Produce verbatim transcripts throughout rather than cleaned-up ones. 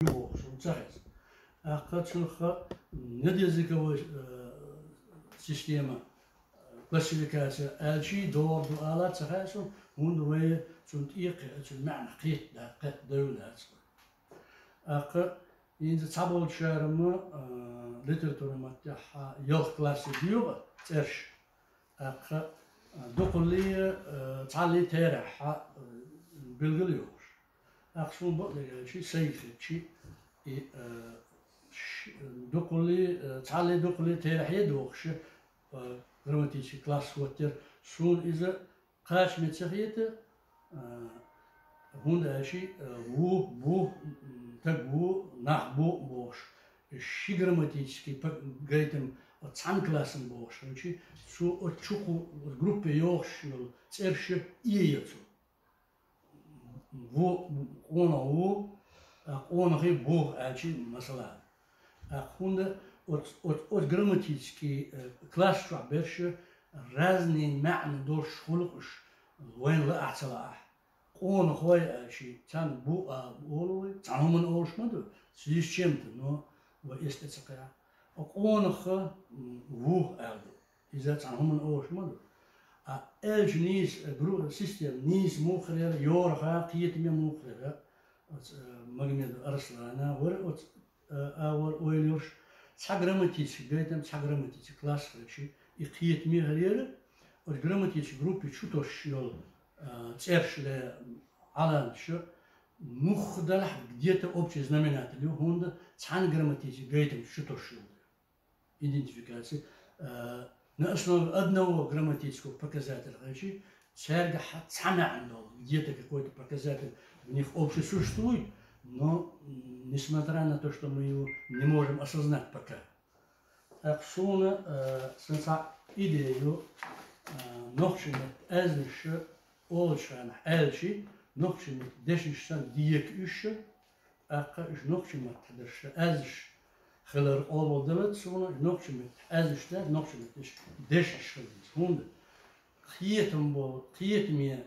бохуш, ца хеза. ТӀаккха цунах недязыковой, э, система, э, классификация аьлчий догӀур ду ала ца хаьа суна, хӀунда вай цунна тӀекхе, цуьнан маьӀна кхетта, кхетта девлла дац вай. ТӀаккха хӀинца цхьаболчарма, э, литературан маттехь ялх классе доьгӀу цӀераш. ТӀаккха, а, дукхаллий, а, цхьаллий терахь, а, билгал йохуш. ТӀаккха суна бакъдерг аьлча, сайга хетча, и, а, ш-, дукхаллий, а, цхьаллий, дукхаллий терахье дохуш, а, грамматический класс хӀоттера. Суна иза кхачаме ца хета, а, хӀунда аьлча, а, ву, бу, м, таг ву, нах бу бохуш, ши грамматический пак-, гайтам оцу цхьана классана бохуш хилча, цо оцу чу кху-, группе йохуш йолу цӀераш ийе цо. Ву, къонах ву, а, къонахий бу аьлча, масала. ТӀаккха хӀунда оцу, оцу, оцу грамматический, э, класс чохь берш разный маьӀна долуш хуьлу уьш, вайна лаахь а, ца лаахь а. Къонахой аьлча, царна бу а олу вай, цхьана хӀуманна олуш ма ду, с чем-то, но вай эс тӀе ца кхаьа. Къонах, м, ву аьлла ду. Иза цхьана хӀуманна олуш ма ду. А аьлча нийса, э, гру-, система нийса муха хир яра, йорах а, кхетаме муха хир яра, оцу, э, Магомед Арслана вара оцу, э, а вара ойла йолуш, цхьа грамматический гайтам, цхьа грамматический класс хилча, и кхетаме хир яра, оцу грамматический группе чу тосуш йолу, э, цӀераш ле, Ӏаламаташ, муха делахь а где-то общий знаменатель ю, хӀунда цхьана грамматический гайтам чу тосуш йолу. Идентификация, э, на основе одного грамматического показателя хилча, цаьргахь цхьа маьӀна долу, где-то какой-то показатель в них общий существует, но, м, несмотря на то, что мы его не можем осознать пока. ТӀаккха суна, э, сан цхьа идея ю, э, нохчийн меттан аьзнаш олучу хенахь аьлча, нохчийн меттан дешнаш санна дика уьш, тӀаккха уьш нохчийн маттахь дерш аьзнаш хилар къобалдалац суна, нохчийн меттахь аьзнаш дац, нохчийн меттан дешнаш хила деза. ХӀунда кхетам болу, кхетаме,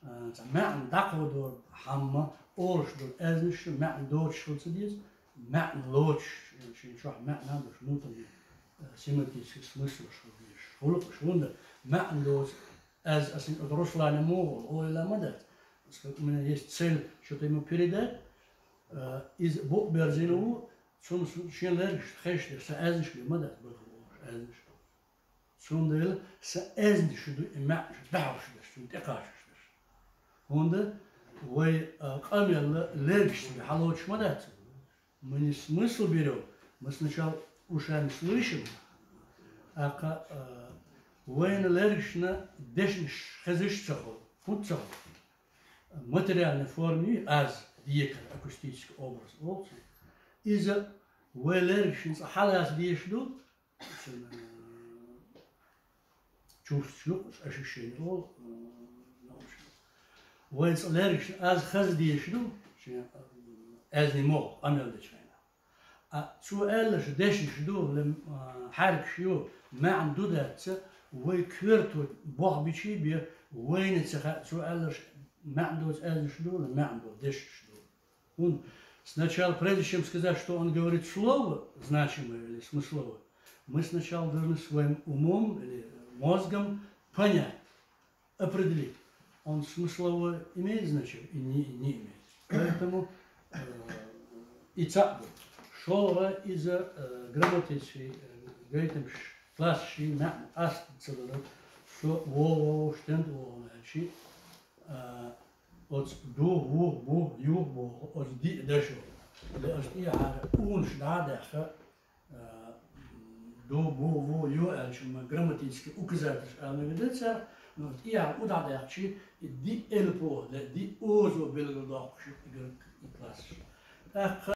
а, цхьа маьӀна дӀакховдор хьамма олуш долу аьзнаш маьӀна доцуш хила ца деза, маьӀна лоцуш, шен чохь маьӀна а долуш, внутренний, а, семантический смыслаш хила дезаш. ХӀунда маьӀна доцу Аз, ас оцу Руслане муха олу, ойла ма дац. Ас, у меня есть цель что-то ему передать. Э, иза букъ берзина ву, цунна су-, шен лергаш хезаш дерг, сан аьзнаш бен ма дац, бакъ аьзнаш. Цундела сан аьзнаш ду, и маьӀнаш дахьалш дерш, цунна тӀекхачаш дерш. ХӀунда вай, э, къамел лергашца бен хьалоцуш ма дац. Мы не смысл берём, мы сначала ушами слышим, а ка-, а, вайна лергашна дешнаш хезаш ца хуьлу. ХӀунда ца хуьлу? Материальный форма ю, аз декар, акустический образ олу цунах. Иза вай лергашна цкъа хьалаца дезаш ду, Шен, э, чувстваш ю, ощущение олу, э, научно. Вайн цкъа лергашна аз хаза дезаш ду, шен, э, аьзнийн могӀа къамел дечу хенахь. А цо аьлларш дешнаш ду, ле, э, хьаьркаш ю, маьӀна ду дац, вай коьрто бохбичий бен, вайна ца хаьа, цо аьлларш маьӀна доцу аьзнаш ду, ле, маьӀна доцу дешнаш ду. Он сначала, прежде чем сказать, что он говорит слово значимое или смысловое, мы сначала должны своим умом или мозгом понять, определить, он смысловое имеет значение и не, не имеет. Поэтому, э, и цхьаъ ду. ШолгӀа иза, э, грамматический, э, гайтамаш, классаш, маьӀна къаста ца далар, со вогӀу, стент вогӀу аьлчи, э, Оцу ду, ву, бу, ю боху, оцу диъ дашо. Оцу тӀехьара унаш дӀа а даьхна, а, ду, бу, ву, ю аьлча, ма грамматический указательш аьлла мегар ду цара, но оцу тӀехьара у дӀа а даьхчи, и диъ элпо, диъ озо билгал доккхуш ю и гр-, и классаш. ТӀаккха